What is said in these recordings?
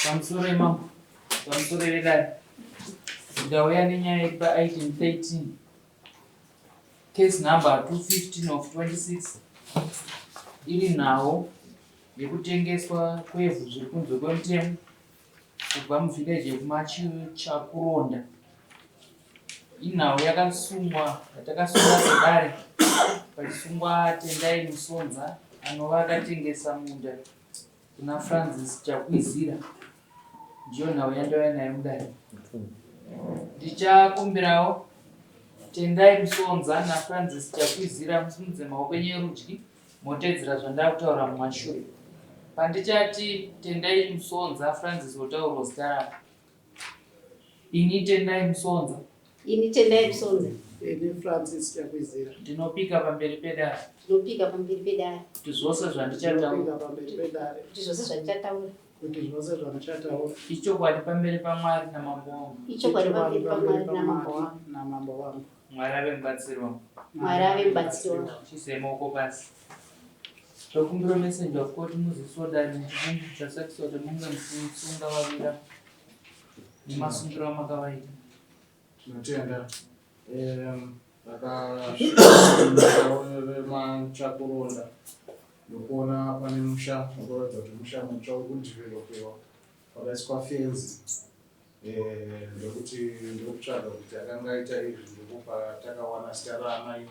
Pamusoro imambo, pamusoro vedare. Ndauya nenyaya iri pa-item 13 case number 215 of 26 iri nhau yekutengeswa kwevhu zviri kunze kwemutemo kubva muvillage yekumachakuronda. Inhau yakasungwa yatakasunga sedare pachisungwa Tendai Musonza anova akatengesa munda kuna Francis Chakwizira. Ndiyo nhau yandauya nayo mudare. Ndichakumbirawo Tendai Musonza naFrancis Chakwizira musimudze maoko enyu erudyi motedzera zvandakutaura mumashure. Pandichati Tendai Musonza, Francis wotaurawo zita rako. Ini Tendai Musonza. Ini Tendai Musonza. Ini Francis Chakwizira. Ndinopika pamberi pedare. Ndinopika pamberi pedare. Kuti zvose zvandichataura. Ndinopika pamberi pedare. Kuti zvose zvandichataura. Kuti zvose zvandichataura. Ichokwadi pamberi paMwari namambo wangu. Ichokwadi pamberi paMwari namambo wangu. Namambo wangu. Mwari ave mubatsiri wangu. Mwari ave mubatsiri wangu. Chiisai maoko pasi. Tokumbira messenger of court muzisodani muchibvunzo chasakisa kuti munge muchisunga vavira nemasungiro amakavaita. Tinotenda. Takasvika vemachakuronda ndokuona pane musha unoratidza kuti musha mutsva uri kudhivelopewa pakaiswa fenzi eh, ndokuti ndokutsvaga kuti akanga aita izvi ndokupa takawana zita raamai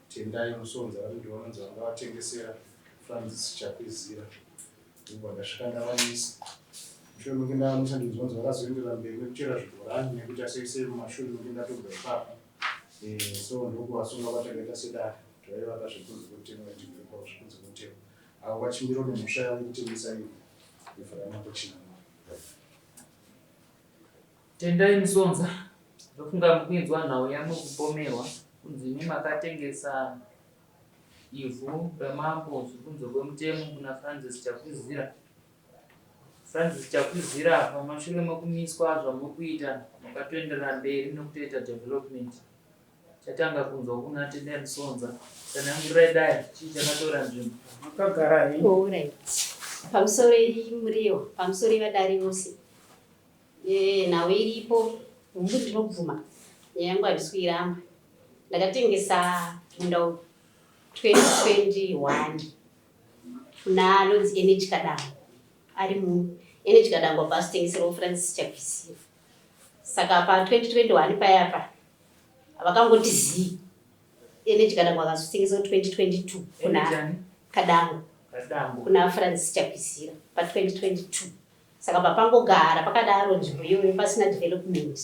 Tendai Musonza vari ndovanonzi vanga vatengesera Francis Chakwizira ndobva ndasvika ndavamisa mushure meke ndavamisa ndinzwanzi vakazoenderera mberi nekuchera zvibhorani nekuita sei sei mumashure meke ndatobva ipapo eh, so ndokuvasunga kwatakaita sedare kuti vaivaka zvekunze kwemutemo vaidhivhelopa zvekunze kwemutemo avo vachimiro nemhosva yavo yekutengesa ivhu ivhu ramambo Chinamhora. Tendai Musonza, ndofunga mukuinzwa nhau yamuri kupomerwa kunzi imi makatengesa ivhu ramambo zviri kunze kwemutemo kuna Francis Chakwizira. Francis Chakwizira pamashure mekumiswa zvamuri kuita makatoenderera mberi nekutoita development. Chatanga kunzwa kuna Tendai Musonza. Tsanangurirai dai chii chakatora nzvimbo. Makagara henyu. Alright. Pamusoro iri Murewa, pamusoro ivadare vose. Eh, nhau iripo hungu ndinobvuma nyaya yangu handisi kuiramba. Ndakatengesa munda uyu 2021 kuna anonzi Energy Kadango ari muno. Energy Kadango abva azitengeserawo Francis Chakwisira. Saka pa 2021 paya pa vakangoti zii Energy Kadango akazotengesa 2022 kuna Kadango kuna Francis Chakwisira pa 2022 saka papangogara pakadaro nzvimbo iyoyo pasina development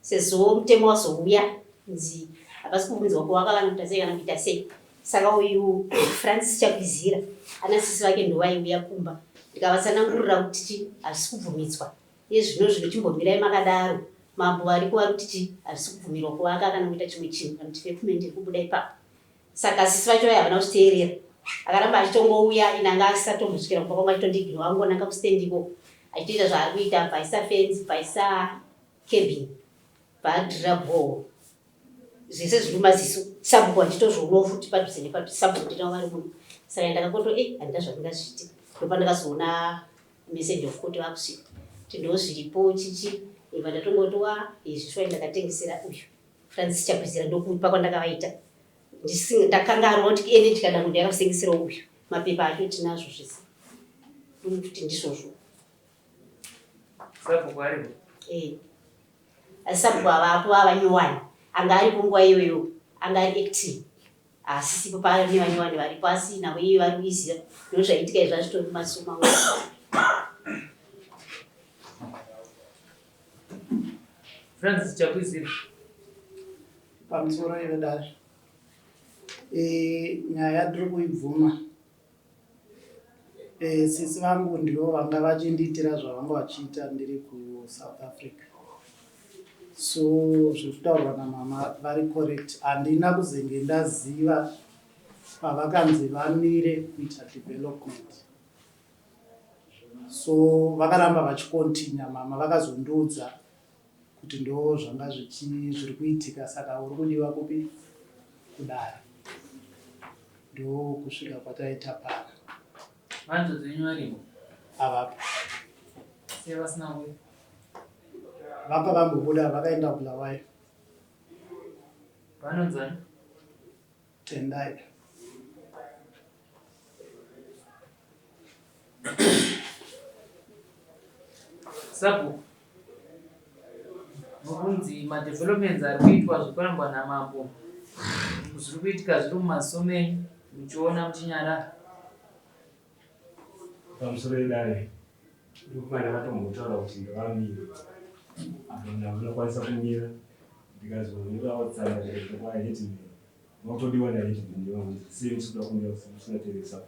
sezvo mutemo wazouya nzi hapasi kubvunzwa kuvaka kana kuita sei kana kuita sei saka uyu Francis Chakwizira ana sisi vake ndovaiuya kumba ndikavatsanangurira kuti chi hazvisi kubvumidzwa iye zvino zvino chimbombirai makadaro mambo variko vari kuti chi hazvisi kubvumirwa kuvaka kana kuita chimwe chinhu kana development iri kubuda ipapo Saka sisi vacho vaya havana kuzviteerera. Akaramba achitongouya ini anga asisatombosvikira kumba kwangu achitondiignore angonanga kustand ikoko achitoita zvaari kuita bva aisa fence bva aisa cabin bva adrilla borehole zvese zviri mumaziso sabhuku achitozvionawo futi padhuze nepadhuze sabhuku ndinavo vari muno saka ndakakoto e eh, handina zvandingazviite ndopandakazoona message of court vakusvika kuti ndozviripo chichi ibva ndatongotowa izvi shuwa ndakatengesera uyu Francis Chakwizira ndokupa kwandakavaita ndakanganwa kuti energy kana munhu yakasengeserawo uyu mapepa acho tinazvo zvese kuti ndizvozvo sabhuku aripo eh asi sabhuku avapo vava nyowani anga aripo nguva iyoyo anga ari acting asisipo pane vanyowani varipo asi navo iyo vari kuiziva ndozvaiitika izvo azvitori mumaziso mangu. Francis Chakwizira. Pamusoro yevedare. E, nyaya ndiri kuibvuma. E, sisi vangu ndivo vanga vachindiitira zvavanga vachiita ndiri kuSouth Africa. So zviri kutaurwa namama vari correct. Handina kuzenge ndaziva pavakanzi vamire kuita development. So vakaramba vachikontinya mama vakazondiudza kuti ndo zvanga zvichi zviri kuitika saka uri kudiwa kupi kudare ndokusvika kwataita pano. Hanzva dzenyu varimo? Avapo. Sei vasina kuuya? Vanga vambobuda vakaenda Bulawayo. Vanonzani? Tendai. Sabhuku, mukunzi madevelopments ari kuitwa zvekurambwa namambo zviri kuitika zviri mumaziso menyu muchiona muchinyarara. Pamusoro yedare, ndokuva ndakatombotaura kuti ndavamire apa ndakwanisa kumira ndikazonyorawo tsamba ndikaenda kwaheadman vakutodiwa naheadman ivavo sei musikuda kumira musingateresa.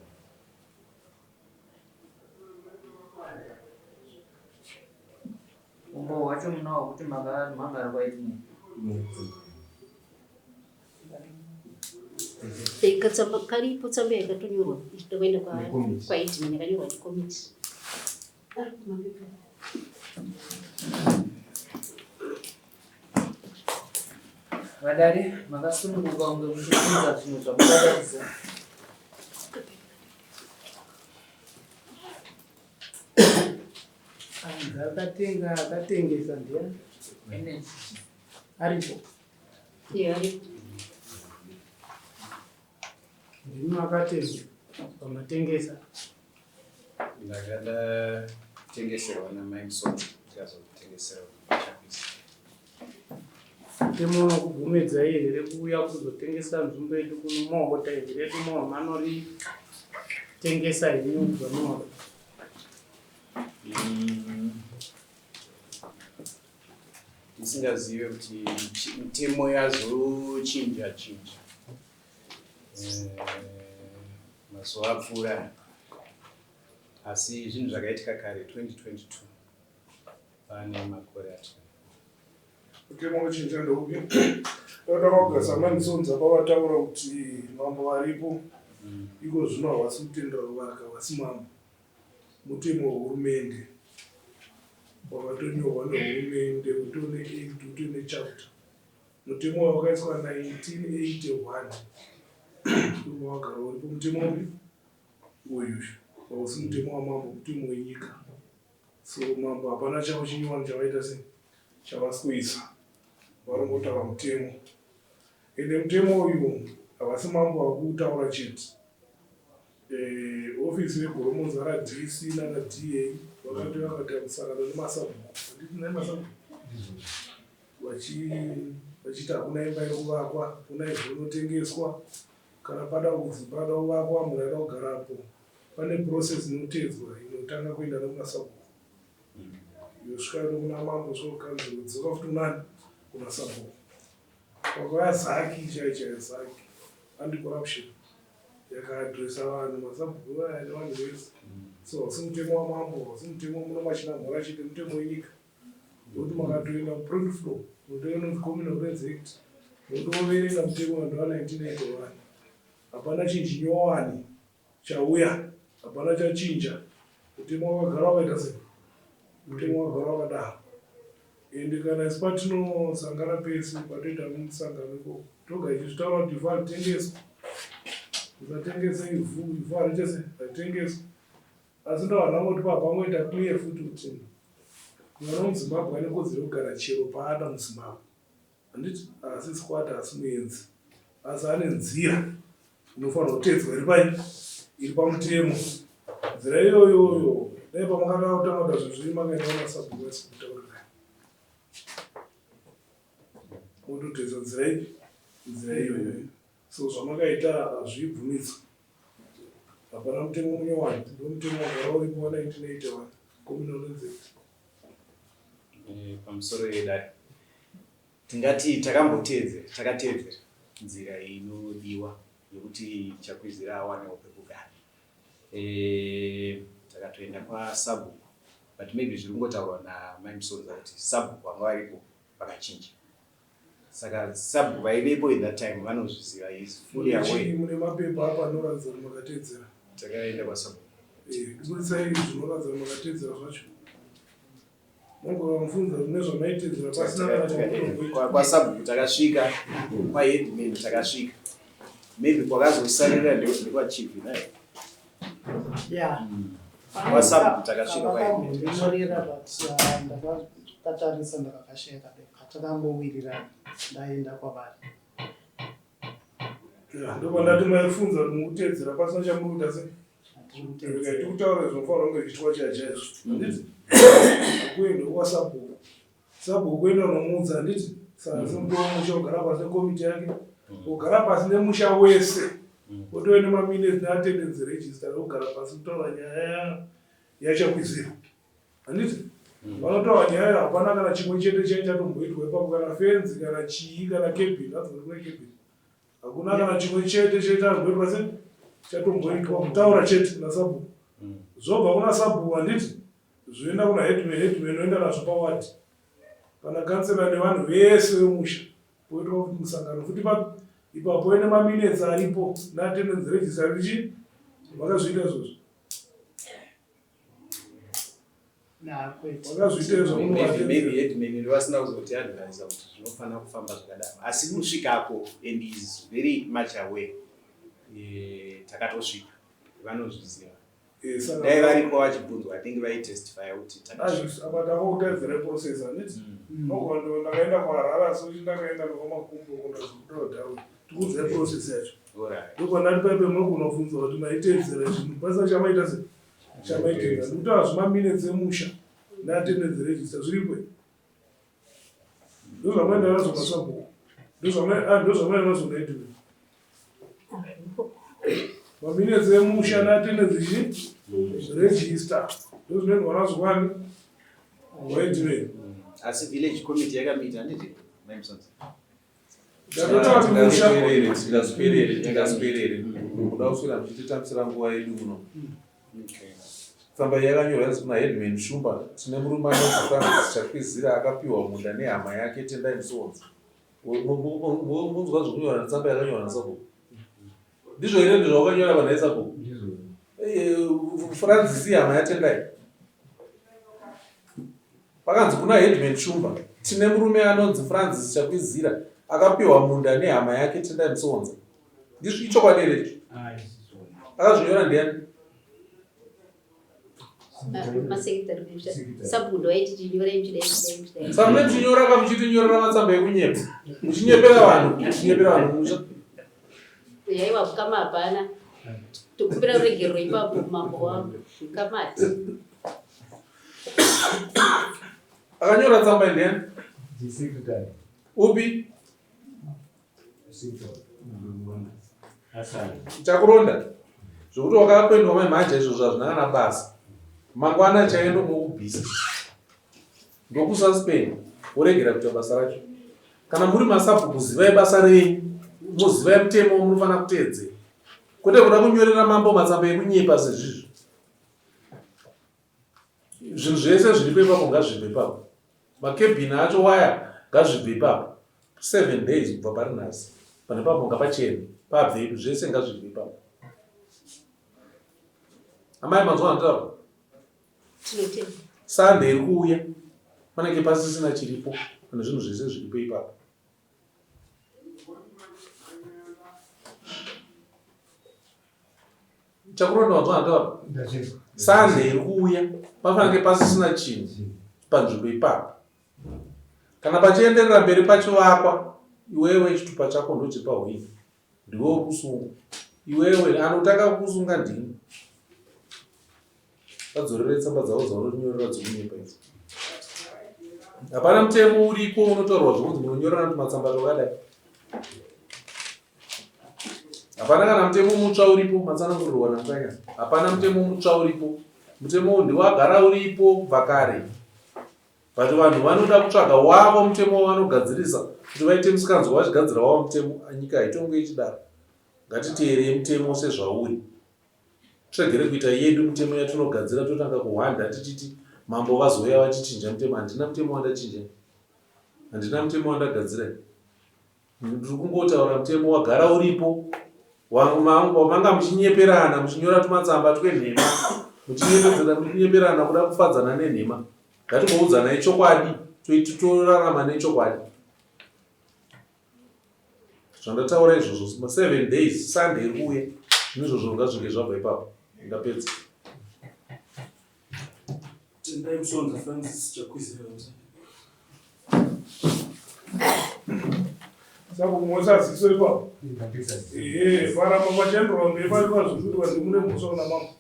Umbowo hwacho munawo kuti mangara kwaheadman? Katsamba karipo, tsamba yakatonyorwa ichida kuenda kwaheadman yakanyorwa nekomiti. Vadare makasununguka kunge muchibvunza zvinhu zvamungada kuziva. Anzi akatenga akatengesa ndiani? Energy. Aripo. Iye aripo. Ndimi makatenga pamatengesa. Ndakada kutengeserwa namai Musonza ndikazotengeserwa kuChapisa. Mutemo unokubvumidzai here kuuya kuzotengesa nzvimbo yedu kuno mohodha ivhu redu moha manoritengesa henyu kubva munoda? Tisingazive kuti mitemo yazochinja chinja mazuva apfuura, asi zvinhu zvakaitika kare 2022 pane makore ati Mutemo wechinja ndeupi? Ndoda kugasa manisonza pavataura kuti mambo varipo iko zvino havasi kutendera kuvaka vasi mambo. Mutemo wehurumende wakatonyorwa nehurumende utone act utone chapter. Mutemo uyu wakaiswa 1981 ndobva wagara uripo mutemo upi uyu hausi mutemo wamambo mutemo wenyika. So mambo hapana chavo chinyowani chavaita sei chavasi kuisa varongotaura mutemo ende mutemo uyu havasi mambo vakuutaura chete. Hofisi yeGoromonzi RDC nana DA vakati vakaita musangano nemasabhuku handiti nhai masabhuku vachiti hakuna imba iri kuvakwa hakuna ivhu rinotengeswa kana pada kunzi pada kuvakwa munhu aida kugarapo pane process inoteedzwa inotanga kuenda nekuna sabhuku yosvika nekuna mambo svika kukanzuro dzoka futi kunani kuna sabhuku Kwakauya Zaki chaiyo chaiyo Zaki anti corruption yakaadresa vanhu masabhuku vaya nevanhu vese so hausi mutemo wamambo hausi mutemo muno machinamhora chete mutemo wenyika ndokuti makatoenda kuprint floor munotoenda unonzi communal lands act motoverenga mutemo vanhu va 1981 hapana chinhu chinyowani Chauya hapana chachinja mutemo wakagara wakaita sei mutemo wakagara wakadaro ende kana isu patinosangana pese patoita musangano ikoko toga ichizvitaura kuti ivhu haritengeswi usatengese ivhu ivhu harichese haritengeswi asi ndovanhu vangoti pa pangoita clear futi kuti mwana wemuzimbabwe ane kodzero yekugara chero paada muzimbabwe Handiti haasi squatter asi muenzi asi ane nzira inofanirwa kuteedzwa iri pai iri pamutemo nzira iyoyoyo dai pamakada kutanga kuita zvinhu zvenyu makaenda kumasabhuku vese kutaurirai mototeedza nzira ipi nzira iyoyoyo so zvamakaita hazvibvumidzwi hapana mutemo munyowani ndomutemo wagara uripo wa 1981 communal lands act Eh, pamusoro yedare tingati takamboteedzera takateedzera nzira inodiwa yekuti chakwizira awanewo pekugara eh, takatoenda kwasabhuku but maybe zviri kungotaurwa namai musonza kuti sabhuku vanga varipo vakachinja saka sabhuku vaivepo in that time vanozviziva is fully aware mune mapepa apa anoratidza kuti makateedzera takaenda kwasabhuku eh, budisai zvinoratidza kuti makateedzera zvacho Kwasabhuku takasvika, kwaheadman takasvika, maybe kwakazosarira ndekwachief naye. Yeah. Wasabhuku takasvika kwa Vakambondinyorera but uh, ndakakatarisa ndakakashaya kapepa takangowirirana ndaenda kwavari. Ndopandati maifunza kuti mukuteedzera pasina chamuri kuita sei? Hatiri kuteedzera. Rega tikutaura zvinofanira kunge zvichiitwa chaiyo chaizvo. Handiti? Kuenda kwasabhuku. Sabhuku kuenda unomuudza handiti? Saka semukuru wemusha ogara pasi nekomiti yake. Ogara pasi nemusha wese. Otove nemaminutes neattendance register ogara pasi kutaura nyaya yachakwizira. Handiti? Vanotaura nyaya hapana kana chimwe chete chai chatomboitwa ipapo kana fenzi kana chii kana cabin hanzi kune cabin. Hakuna kana chimwe chete chatomboitwa se chatomboitwa kutaura chete nasabhuku. Zvobva kuna sabhuku handiti? Zvoenda kuna headman, headman oenda nazvo paward. Pana councillor nevanhu vese vemusha. Poitwa futi musangano futi pa ipapo ene maminutes aripo neattendance register richi vakazviita izvozvo. Vakazviita izvo Maybe maybe headman vasina kuzoti advise kuti zvinofanira kufamba zvakadaro. Asi kusvikako and is very much aware. Eh, takatosvika. Vanozviziva. Eh, saka Dai varipo vachibvunzwa I think vaitestify kuti takasvika. apa takokutadzira process handiti nogona ndakaenda kuharare asi kuti ndakaenda ndokwamakumbo kundazokudawo tikuudzai process yacho Alright. ndopandati paipe munogona kubvunzwa kuti maiteedzera zvinhu pasina chamaita se chamaiteedza ndikutaura zvemaminutes emusha neattendance register zviripo here? ndozvamaenda nazvo masabhuku ndozvamaenda nazvo naedwin maminutes emusha neattendance chi register ndozvinoendwa nazvo kwani waedwin Asi village committee yakamita handiti? Mai Musonzi. ndatotaura kuti musha Tingaswerere, tingaswerere, tingaswerere. Kuda kuswera muchititambisira nguva yedu muno. Okay. Tsamba iyi yakanyorwa yanzi kuna Headman Shumba, tine murume anonzi Francis Chakwizira akapiwa munda nehama yake Tendai Musonzi. Munzwa zvekunyora netsamba yakanyorwa nasabhuku. Ndizvo here ndizvo zvawakanyora panhai sabhuku? Eh, Francis ihama yaTendai. Pakanzi kuna Headman Shumba, tine murume anonzi Francis Chakwizira akapiwa munda nehama yake Tendai Musonza. Ndizvo ichokwadi here icho? Akazvinyora ndiani? Masekretary musha. Sabhuku ndowaiti chinyorai muchidai muchidai muchidai. Saka mune muchinyora ka muchitinyorera matsamba ekunyepa. Muchinyepera vanhu, muchinyepera vanhu musha. Yaiwa kukama hapana. Tokumbira ruregerero ipapo mambo wangu. Kamati. Akanyora tsamba iyi ndiani? Secretary. Upi? Chakuronda. Zvekuti wakakwendwa mai mhanja izvozvo hazvina kana basa. Mangwana chaendo mokubvisa. Ndokususpend woregera kuita basa racho. Kana muri masabhuku zivai basa renyu. Mozivai mutemo wamunofanira kuteedzera. Kwete kuda kunyorera mambo matsamba ekunyepa sezvizvi. Zvinhu zvese zviripo ipapo ngazvibve ipapo. Makebhini acho waya ngazvibve ipapo. 7 days kubva pari nhasi. Pane papo ngapachene. Pabve zvese ngazvibve ipapo. Amai manzwa zvanditaura? Tinotenda. Sunday iri kuuya panenge pasisina chiripo pane zvinhu zvese zviripo ipapo. Chakuronda wanzwa zvanditaura? Sunday iri kuuya pafanenge pasisina chinhu panzvimbo ipapo. Kana pachienderera mberi pachivakwa iwewe chitupa chako ndochiri pahwini. Ndiwe uri kusungwa. Iwewe anotanga kukusunga ndini. Vadzorere tsamba dzavo dzavanotinyorera dzekunyepa idzi. Hapana mutemo uriko unotaurwa zvokunzi munonyorerana tumatsamba twakadai. Hapana kana mutemo mutsva uripo matsanangurirwa naMukanya. Hapana mutemo mutsva uripo. Mutemo uyu ndiwagara uripo kubva kare. But vanhu vanoda kutsvaga wavo mutemo wavanogadzirisa kuti vaite musikanzwa vachigadzira wavo mutemo. Nyika haitongwe ichidaro. Ngatiteerei mutemo sezvauri. Tiregere kuita yedu mutemo yatinogadzira totanga kuhwanda tichiti mambo vazouya vachichinja mutemo. Handina mutemo wandachinja. Handina mutemo wandagadzira. Ndiri kungotaura mutemo wagara uripo wamanga muchinyeperana muchinyora tumatsamba twenhema muchinyepedzera muchinyeperana kuda kufadzana nenhema. Ngatimboudzanai chokwadi torarama nechokwadi. Zvandataura izvozvo 7 days Sunday iri kuuya zvinhu izvozvo ngazvinge zvabva ipapo. Ndapedza. Tendai Musonza Francis Chakwizira. Saka kumwesa ziso ipapo. Ehe, paramba pachienderwa mberi pari pazviri kuti vanhu mune mhosva kuna mambo.